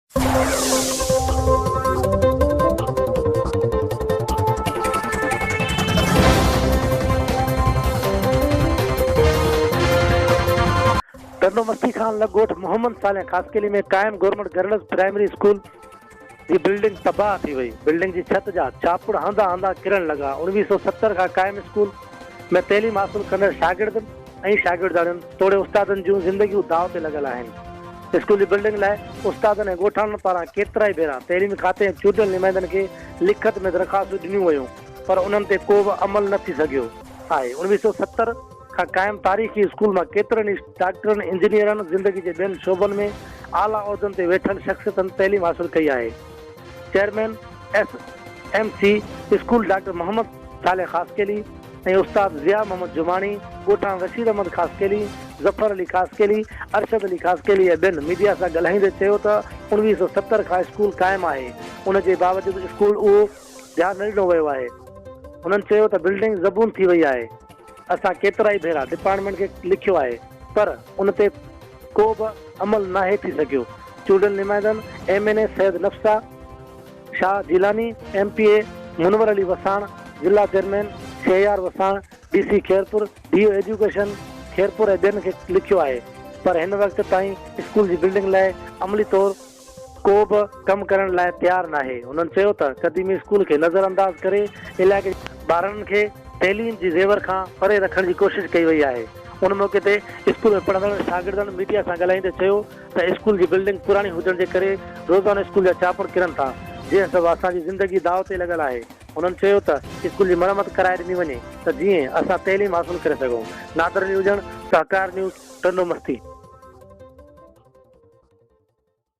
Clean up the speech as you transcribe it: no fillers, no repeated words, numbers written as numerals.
Tando Masti Khan لڳ ڳوٺ محمد صالح خاصخيلي ۾ قائم گورنمينٽ گرلز پرائمري اسڪول جي بلڊنگ تباهه ٿي وئي، بلڊنگ جي ڇت جا چاپڙ هنڌان هنڌان ڪرڻ لڳا، 1970 کان قائم اسڪول ۾ تعليم حاصل ڪندڙ شاگردن ۽ شاگردياڻين توڙي استادن جون زندگيون داء تي لڳل آهن. اسڪول جي بلڊنگ لاء استادن ۽ ڳوٺاڻن پاران ڪيترائي ڀيرا تعليمي کاتي ۽ چونڊيل نمائندن کي لکت ۾ درخواستون ڏنيون ويون پر انهن تي ڪو به عمل نه ٿي سگهيو آهي. 1970 کان قائم تاريخي اسڪول مان ڪيترن ئي ڊاڪٽرن، انجنيئرن، زندگي جي ٻين شعبن ۾ اعليٰ عهدن تي ويٺل شخصيتن تعليم حاصل ڪئي آهي. Chairman S M C school doctor Muhammad Saleh Khaskheli ۽ استاد ضياء محمد جماڻي، ڳوٺاڻ رشيد احمد خاصخيلي، ظفر علي خاصخيلي، ارشد علي خاصخيلي ۽ ٻين ميڊيا سان ڳالهائيندي چيو ته 1970 کان اسڪول قائم آهي ان جي باوجود اسڪول اهو ڌيان نه ڏنو ويو آهي. هنن چيو ته بلڊنگ زبون ٿي وئي آهي اسان ڪيترائي ڀيرا ڊپارٽمينٽ کي لکيو آهي پر ان تي ڪو به عمل ناهي ٿي سگهيو چونڊيل نمائندن M N A Syed Nafsa Shah Jilani, M P A Munawar Ali Wassan, ضلع chairman Shehyar Wassan, D C Khairpur, D O education Khairpur ۽ ٻين کي لکيو آهي پر هن وقت تائين اسڪول جي بلڊنگ لاء عملي طور ڪو به ڪم ڪرڻ لاء تيار ناهي. هنن چيو ته قديمي اسڪول کي نظر انداز ڪري علائقي جي ٻارڙن کي تعليم جي زيور کان پري رکڻ جي ڪوشش ڪئي وئي آهي. ان موقعي تي اسڪول ۾ پڙهندڙ شاگردن ميڊيا سان ڳالهائيندي چيو ته اسڪول جي بلڊنگ پراڻي هجڻ جي ڪري روزانو اسڪول جا چاپڙ ڪرن ٿا جنهن سبب اسان جي زندگي داء تي لڳل آهي هنن چيو ته اسڪول جي مرمت ڪرائي ڏني وڃي ته جيئن اسان تعليم حاصل ڪري سگهون نادر علي اڄڻ، سهڪار نيوز، ٽنڊو مستي.